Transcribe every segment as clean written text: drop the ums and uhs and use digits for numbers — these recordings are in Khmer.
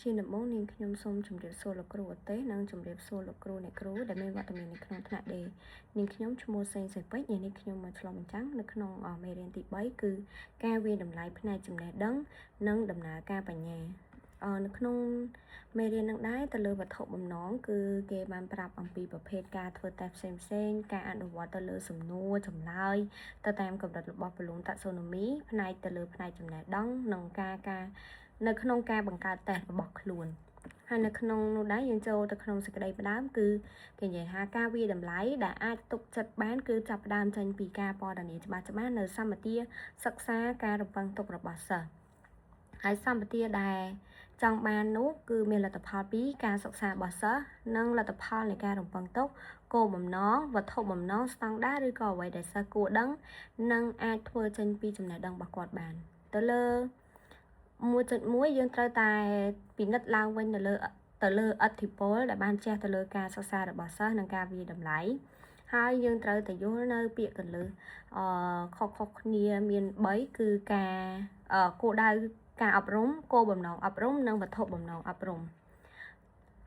ជាដំបូងនាងខ្ញុំសូមជម្រាបសួរលោកគ្រូអទេសនិងជម្រាបសួរលោកគ្រូអ្នកគ្រូដែលមានវត្តមាននៅក្នុងថ្នាក់ D នាងខ្ញុំឈ្មោះសេងសេពេជ្រថ្ងៃនេះខ្ញុំមកឆ្លុះបញ្ចាំងនៅក្នុងមេរៀនទី3គឺការវាយតម្លៃផ្នែកចំណេះដឹងនិងដំណើរការបញ្ញានៅក្នុងមេរៀននឹងដែរទៅលើវត្ថុបំណងគឺគេបានប្រាប់អំពីប្រភេទការធ្វើតេស្តផ្សេងផ្សេងការអនុវត្តទៅលើសំណួរចម្លើយទៅតាមកម្រិតរបស់ Bloom Taxonomy ផ្នែកទៅលើផ្នែកចំណេះដឹងនិងការការនៅក្នុងការបង្កើតតេស្តរបស់ខ្លួនហើយនៅក្នុងនោះដែរយើងចូលទៅក្នុងសេចក្តីផ្ដើមគឺគេនិយាយថាការវាយតម្លៃដែលអាចទុកចិត្តបានគឺចាប់ផ្ដើមចេញពីការពណ៌នាច្បាស់ច្បាស់នៅសម្បទាសិក្សាការរំពឹងទុករបស់សិស្សហើយសម្បទាដែលចង់បាននោះគឺមានលទ្ធផលពីការសិក្សារបស់សិស្សនិងលទ្ធផលនៃការរំពឹងទុកគោលបំណងវត្ថុបំណងស្តង់ដារឬក៏អ្វីដែលសិស្សគួរដឹងនិងអាចធ្វើចេញពីចំណេះដឹងរបស់គាត់បានទៅលើ1.1យើងត្រូវតែពិនិត្យឡើងវិញនៅលើទៅលើឥទ្ធិពលដែលបានជះទៅលើការសិក្សារបស់សិស្សនិងការវាយតម្លៃហើយយើងត្រូវតែយល់នៅពាក្យកលឹះអឺខុសៗគ្នាមាន3គឺការគោលដៅការអប់រំគោលបំណងអប់រំនិងវត្ថុបំណងអប់រំ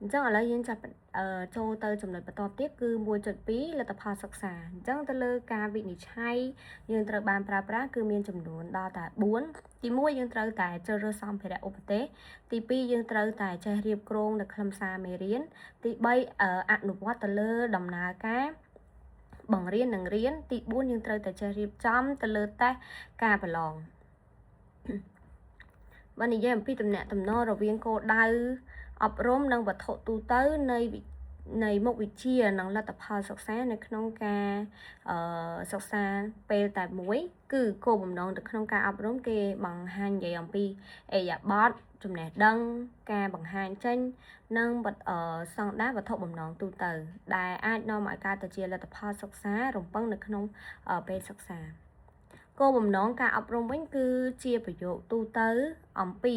អញ្ចឹងឥឡូវយើងចាប់ចូលទៅចំណុចបន្ទាប់ទៀតគឺ1.2លទ្ធផលសិក្សាអញ្ចឹងទៅលើការវិនិច្ឆ័យយើងត្រូវបានប្រើប្រាស់គឺមានចំនួនដល់តែ4ទី1យើងត្រូវតែជ្រើសរើសសម្ភារៈឧបទេសទី2យើងត្រូវតែចេះរៀបគ្រោងនៅខ្លឹមសារមេរៀនទី3អនុវត្តទៅលើដំណើរការបង្រៀននិងរៀនទី4យើងត្រូវតែចេះរៀបចំទៅលើតេស្តការប្រឡងបើនិយាយអំពីតំណែងតំណរវាងគោលដៅអប់រំនិងវត្ថុទូទៅនៃនៃមុខវិជ្ជានិងលទ្ធផលសិក្សានៅក្នុងការអឺសិក្សាពេលតែមួយគឺគោលបំណងទៅក្នុងការអប់រំគេបង្ហាញនិយាយអំពីអេយ៉ាប័តចំណេះដឹងការបង្ហាញចេញនិងស្តង់ដារវត្ថុបំណងទូទៅដែលអាចនាំឲ្យកើតទៅជាលទ្ធផលសិក្សារំពឹងនៅក្នុងពេលសិក្សាគោលបំណងការអប់រំវិញគឺជាប្រយោគទូទៅអំពី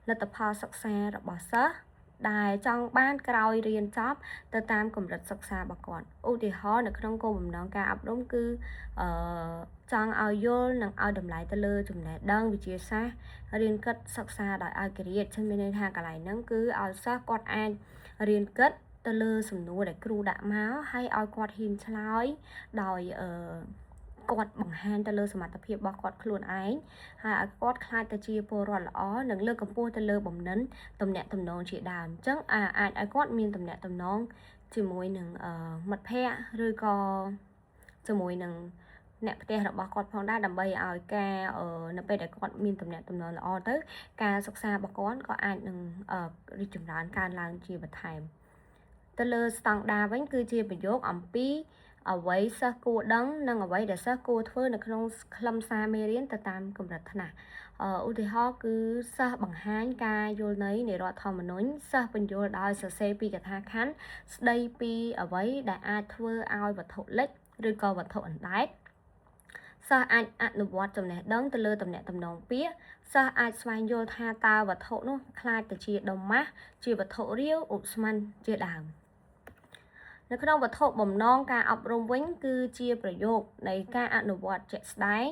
លទ្ធផលសិក្សារបស់សិស្សដែលចង់បានក្រោយរៀនចប់ទៅតាមកម្រិតសិក្សារបស់គាត់ឧទាហរណ៍នៅក្នុងគោលបំណងការអប់រំគឺអឺចង់ឲ្យយល់និងឲ្យតម្លៃទៅលើចំណេះដឹងវិទ្យាសាស្ត្ររៀនគិតសិក្សាដោយឯករាជ្យចឹងមានន័យថាកន្លែងហ្នឹងគឺឲ្យសិស្សគាត់អាចរៀនគិតទៅលើសំណួរដែលគ្រូដាក់មកហើយឲ្យគាត់ហ៊ានឆ្លើយដោយអឺគាត់បង្ហាញទៅលើសមត្ថភាពរបស់គាត់ខ្លួនឯងហើយឲ្យគាត់ក្លាយទៅជាពលរដ្ឋល្អនិងលើកកម្ពស់ទៅលើបំណិនទំនាក់ទំនងជាដើមអញ្ចឹងអាចឲ្យគាត់មានទំនាក់ទំនងជាមួយនឹងមិត្តភ័ក្តិឬក៏ជាមួយនឹងអ្នកផ្ទះរបស់គាត់ផងដែរដើម្បីឲ្យការនៅពេលដែលគាត់មានទំនាក់ទំនងល្អទៅការសិក្សារបស់គាត់ក៏អាចនឹងរីកចម្រើនកើនឡើងជាបន្ថែមទៅលើស្តង់ដារវិញគឺជាប្រយោគអំពីអ្វីសិស្សគួរដឹងនិងអ្វីដែលសិស្សគួរធ្វើនៅក្នុងខ្លឹមសារមេរៀនទៅតាមកម្រិតថ្នាក់ឧទាហរណ៍គឺសិស្សបង្ហាញការយល់ន័យនៃរដ្ឋធម្មនុញ្ញសិស្សពន្យល់ដោយសរសេរពីកថាខណ្ឌស្ដីពីអ្វីដែលអាចធ្វើឲ្យវត្ថុលិចឬក៏វត្ថុអណ្ដែតសិស្សអាចអនុវត្តចំណេះដឹងទៅលើតំណែងតំណងពាក្យសិស្សអាចស្វែងយល់ថាតើវត្ថុនោះក្លាយទៅជាដុំម៉ាស់ជាវត្ថុរាវឧស្ម័នជាដើមនៅក្នុងវត្ថុបំណងការអប់រំវិញគឺជាប្រយោគនៃការអនុវត្តជាក់ស្ដែង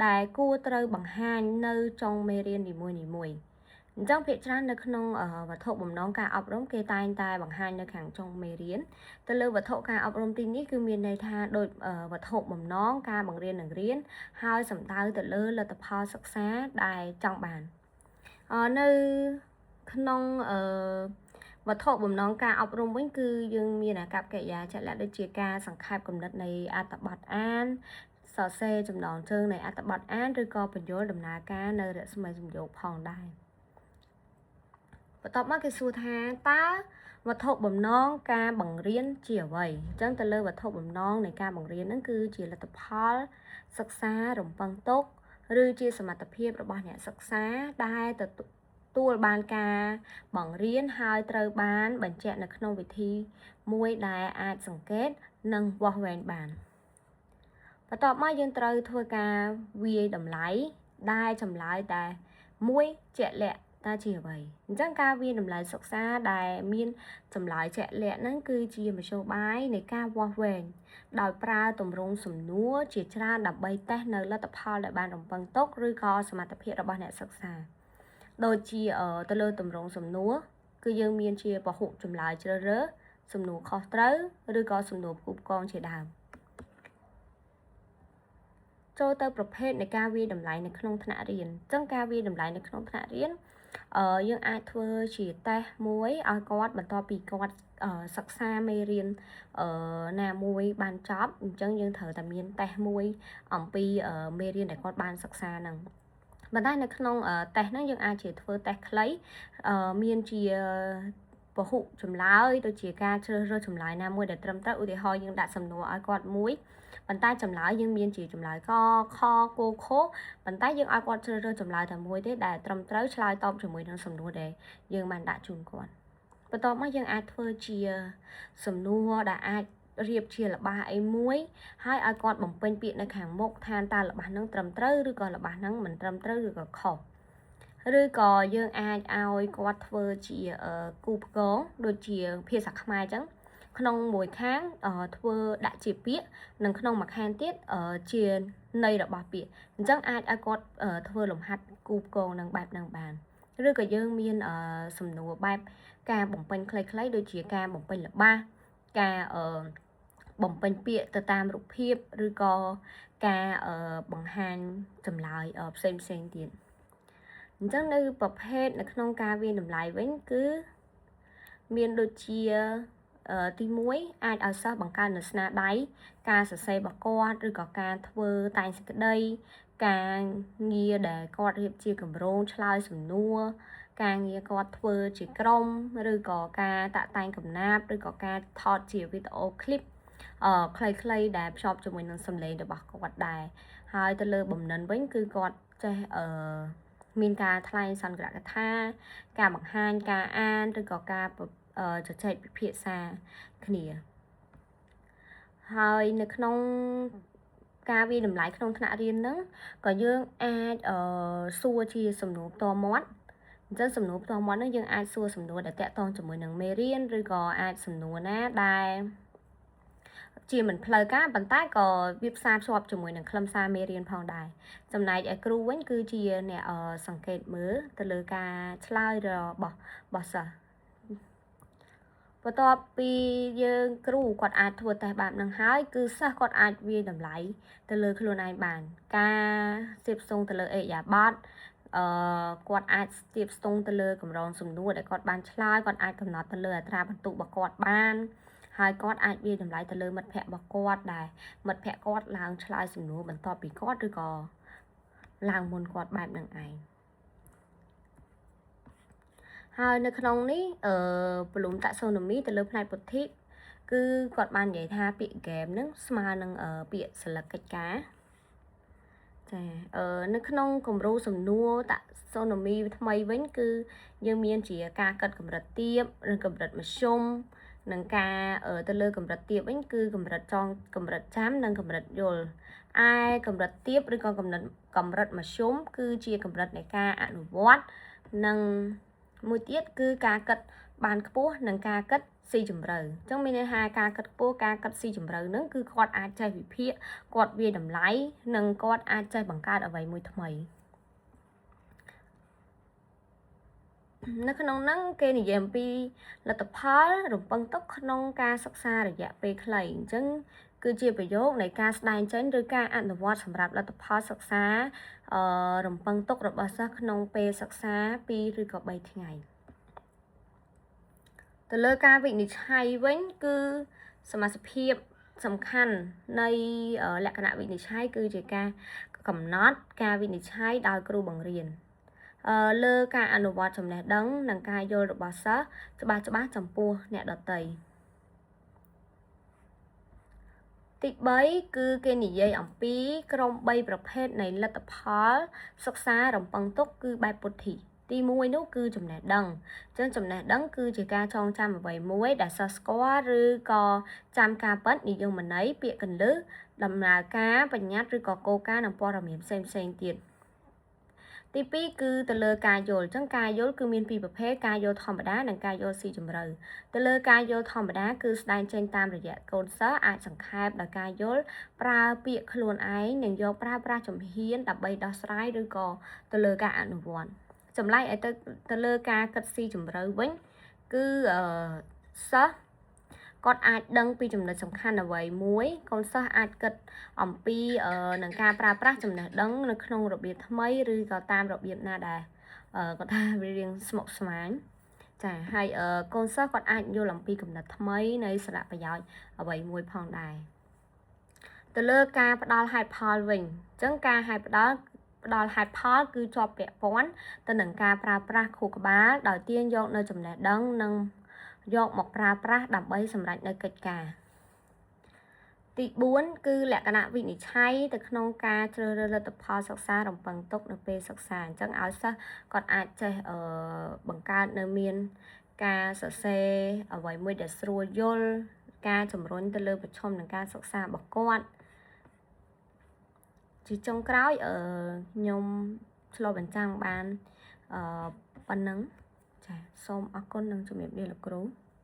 ដែលគួរត្រូវបង្ហាញនៅចុងមេរៀននីមួយៗអញ្ចឹងភាគច្រើននៅក្នុងវត្ថុបំណងការអប់រំគេតែងតែបង្ហាញនៅខាងចុងមេរៀនទៅលើវត្ថុការអប់រំទីនេះគឺមានន័យថាដូចវត្ថុបំណងការបង្រៀននិងរៀនហើយសំដៅទៅលើលទ្ធផលសិក្សាដែលចង់បាននៅក្នុងអឺវត្ថុបំណងការអប់រំវិញគឺយើងមានអាកប្បកិរិយាជាក់លាក់ដូចជាការសង្ខេបគំនិតនៃអត្ថបទអានសរសេរចំណងជើងនៃអត្ថបទអានឬក៏ពន្យល់ដំណើរការនៅរស្មីសំយោគផងដែរបន្ទាប់មកគេសួរថាតើវត្ថុបំណងការបង្រៀនជាអ្វីអញ្ចឹងទៅលើវត្ថុបំណងនៃការបង្រៀនហ្នឹងគឺជាលទ្ធផលសិក្សារំពឹងទុកឬជាសមត្ថភាពរបស់អ្នកសិក្សាដែលទទួលបានការបង្រៀនហើយត្រូវបានបញ្ជាក់នៅក្នុងវិធីមួយដែលអាចសង្កេតនិងវាស់វែងបានបន្ទាប់មកយើងត្រូវធ្វើការវាយតម្លៃដែលចម្លើយតែមួយជាក់លាក់តើជាអ្វីអញ្ចឹងការវាយតម្លៃសិក្សាដែលមានចម្លើយជាក់លាក់ហ្នឹងគឺជាមធ្យោបាយនៃការវាស់វែងដោយប្រើទម្រង់សំណួរជាច្រើនដើម្បីតេស្តនៅលទ្ធផលដែលបានរំពឹងទុកឬក៏សមត្ថភាពរបស់អ្នកសិក្សា ដូចជាទៅលើទម្រង់សំណួរគឺយើងមានជាពហុចម្លើយជ្រើសរើសសំណួរខុសត្រូវឬក៏សំណួរផ្គូផ្គងជាដើមចូលទៅប្រភេទនៃការវាយតម្លៃនៅក្នុងថ្នាក់រៀនអញ្ចឹងការវាយតម្លៃនៅក្នុងថ្នាក់រៀនយើងអាចធ្វើជាតេស្តមួយឲ្យគាត់បន្ទាប់ពីគាត់សិក្សាមេរៀនណាមួយបានចប់អញ្ចឹងយើងត្រូវតែមានតេស្តមួយអំពីមេរៀនដែលគាត់បានសិក្សាហ្នឹងប៉ុន្តែនៅក្នុងតេស្តហ្នឹងយើងអាចជាធ្វើតេស្តខ្លីមានជាពហុចម្លើយដូចជាការជ្រើសរើសចម្លើយណាមួយដែលត្រឹមត្រូវឧទាហរណ៍យើងដាក់សំណួរឲ្យគាត់មួយប៉ុន្តែចម្លើយយើងមានជាចម្លើយកខកខប៉ុន្តែយើងឲ្យគាត់ជ្រើសរើសចម្លើយតែមួយទេដែលត្រឹមត្រូវឆ្លើយតបជាមួយនឹងសំណួរដែលយើងបានដាក់ជូនគាត់បន្ទាប់មកយើងអាចធ្វើជាសំណួរដែលអាចរៀបជាល្បះអីមួយហើយឲ្យគាត់បំពេញពាក្យនៅខាងមុខថាតើល្បះហ្នឹងត្រឹមត្រូវឬក៏ល្បះហ្នឹងមិនត្រឹមត្រូវឬក៏ខុសឬក៏យើងអាចឲ្យគាត់ធ្វើជាគូផ្គងដូចជាភាសាខ្មែរអញ្ចឹងក្នុងមួយខាងធ្វើដាក់ជាពាក្យនិងក្នុងមួយខាងទៀតជាន័យរបស់ពាក្យអញ្ចឹងអាចឲ្យគាត់ធ្វើលំហាត់គូផ្គងនឹងបែបហ្នឹងបានឬក៏យើងមានសំណួរបែបការបំពេញខ្លីៗដូចជាការបំពេញល្បះការបំពេញពាក្យទៅតាមរូបភាពឬក៏ការបង្ហាញចម្លើយផ្សេងផ្សេងទៀតអញ្ចឹងនៅប្រភេទនៅក្នុងការវាយតម្លៃវិញគឺមានដូចជាទី1អាចឲ្យសិស្សបង្កើតនៅស្នាដៃការសរសេររបស់គាត់ឬក៏ការធ្វើតែងសេចក្តីការងារដែលគាត់រៀបជាគម្រោងឆ្លើយសំណួរការងារគាត់ធ្វើជាក្រុមឬក៏ការតាក់តែងកំណាព្យឬក៏ការថតជាវីដេអូឃ្លីបខ្លីៗដែលភ្ជាប់ជាមួយនឹងសំឡេងរបស់គាត់ដែរហើយទៅលើបំណិនវិញគឺគាត់ចេះមានការថ្លែងសន្ទរកថាការបង្ហាញការអានឬក៏ការជជែកពិភាក្សាគ្នាហើយនៅក្នុងការវាយតម្លៃក្នុងថ្នាក់រៀនហ្នឹងក៏យើងអាចសួរជាសំណួរផ្ទាល់មាត់អញ្ចឹងសំណួរផ្ទាល់មាត់ហ្នឹងយើងអាចសួរសំណួរដែលតាក់ទងជាមួយនឹងមេរៀនឬក៏អាចសំណួរណាដែលជាមិនផ្លូវការប៉ុន្តែក៏វាផ្សារភ្ជាប់ជាមួយនឹងខ្លឹមសារមេរៀនផងដែរចំណែកឯគ្រូវិញគឺជាអ្នកសង្កេតមើលទៅលើការឆ្លើយរបស់សិស្សបន្ទាប់ពីយើងគ្រូគាត់អាចធ្វើតេស្តបែបហ្នឹងហើយគឺសិស្សគាត់អាចវាយតម្លៃទៅលើខ្លួនឯងបានការស្ទាបស្ទង់ទៅលើឥរិយាបថគាត់អាចស្ទាបស្ទង់ទៅលើកម្រងសំណួរដែលគាត់បានឆ្លើយគាត់អាចកំណត់ទៅលើអត្រាបន្ទុករបស់គាត់បានហើយគាត់អាចវាយតម្លៃទៅលើមិត្តភ័ក្តិរបស់គាត់ដែលមិត្តភ័ក្តិគាត់ឡើងឆ្លើយសំណួរបន្ទាប់ពីគាត់ឬក៏ឡើងមុនគាត់បែបហ្នឹងឯងហើយនៅក្នុងនេះBloom taxonomy ទៅលើផ្នែកពុទ្ធិគឺគាត់បាននិយាយថាពាក្យ game ហ្នឹងស្មើនឹងពាក្យសិលឹកកិច្ចការចានៅក្នុងគំរូសំណួរ taxonomy ថ្មីវិញគឺយើងមានជាការកាត់កម្រិតទាបឬកម្រិតមធ្យមនិងការទៅលើកម្រិតទាបវិញគឺកម្រិតចងកម្រិតចាំនិងកម្រិតយល់ឯកម្រិតទាបឬក៏កម្រិតមធ្យមគឺជាកម្រិតនៃការអនុវត្តនិងមួយទៀតគឺការគិតបានខ្ពស់និងការគិតស៊ីជម្រៅអញ្ចឹងមានន័យថាការគិតខ្ពស់ការគិតស៊ីជម្រៅហ្នឹងគឺគាត់អាចចេះវិភាគគាត់វាយតម្លៃនិងគាត់អាចចេះបង្កើតអ្វីមួយថ្មីនៅក្នុងហ្នឹងគេនិយាយអំពីលទ្ធផលរំពឹងទុកក្នុងការសិក្សារយៈពេលខ្លីអញ្ចឹងគឺជាប្រយោគនៃការស្ដែងចេញឬការអនុវត្តសម្រាប់លទ្ធផលសិក្សារំពឹងទុករបស់សិស្សក្នុងពេលសិក្សា2ឬក៏3ថ្ងៃទៅលើការវិនិច្ឆ័យវិញគឺសមាសភាពសំខាន់នៃលក្ខណៈវិនិច្ឆ័យគឺជាការកំណត់ការវិនិច្ឆ័យដោយគ្រូបង្រៀនលើការអនុវត្តចំណេះដឹងនិងការយល់របស់សិស្សច្បាស់ច្បាស់ចំពោះអ្នកដទៃទី3គឺគេនិយាយអំពីក្រុម3ប្រភេទនៃលទ្ធផលសិក្សារំពឹងទុកគឺបែបពុទ្ធិទី1នោះគឺចំណេះដឹងអញ្ចឹងចំណេះដឹងគឺជាការចងចាំអ្វីមួយដែលសិស្សស្គាល់ឬក៏ចាំការពិតនិយមន័យពាក្យកន្លឹះដំណើរការបញ្ញត្តិឬក៏គោលការណ៍និងព័ត៌មានផ្សេងផ្សេងទៀតទី2គឺទៅលើការយល់អញ្ចឹងការយល់គឺមានពីរប្រភេទការយល់ធម្មតានិងការយល់ស៊ីជម្រៅទៅលើការយល់ធម្មតាគឺស្ដែងចេញតាមរយៈកូនសិស្សអាចសង្ខេបដោយការយល់ប្រើពាក្យខ្លួនឯងនិងយកប្រើប្រាស់ជំហានដើម្បីដោះស្រាយឬក៏ទៅលើការអនុវត្ត ចម្លែកឲ្យទៅទៅលើការគិតស៊ីជម្រៅវិញគឺអឺសិស្សគាត់អាចដឹងពីចំណុចសំខាន់អ្វីមួយកូនសិស្សអាចគិតអំពីនឹងការប្រើប្រាស់ចំណេះដឹងនៅក្នុងរបៀបថ្មីឬក៏តាមរបៀបណាដែលគាត់ថាវារៀងស្មុគស្មាញចាហើយកូនសិស្សគាត់អាចយល់អំពីគំនិតថ្មីនៃសារៈប្រយោជន៍អ្វីមួយផងដែរទៅលើការផ្ដល់ហេតុផលវិញអញ្ចឹងការហេតុផ្ដល់ផ្ដល់ហេតុផលគឺជាប់ពាក់ព័ន្ធទៅនឹងការប្រើប្រាស់ខួរក្បាលដោយទាញយកនៅចំណេះដឹងនិងយកមកប្រើប្រាស់ដើម្បីសម្រេចនៅកិច្ចការទី4គឺលក្ខណៈវិនិច្ឆ័យទៅក្នុងការជ្រើសរើសលទ្ធផលសិក្សារំពឹងទុកនៅពេលសិក្សាអញ្ចឹងឲ្យសិស្សគាត់អាចចេះអឺបង្កើតនៅមានការសរសេរអ្វីមួយដែលស្រួលយល់ការជំរុញទៅលើប្រឈមនឹងការសិក្សារបស់គាត់ជាចុងក្រោយអឺខ្ញុំឆ្លុះបញ្ចាំងបានអឺប៉ុណ្ណឹងចាសូមអរគុណនិងជំរាបលាលោកគ្រូ។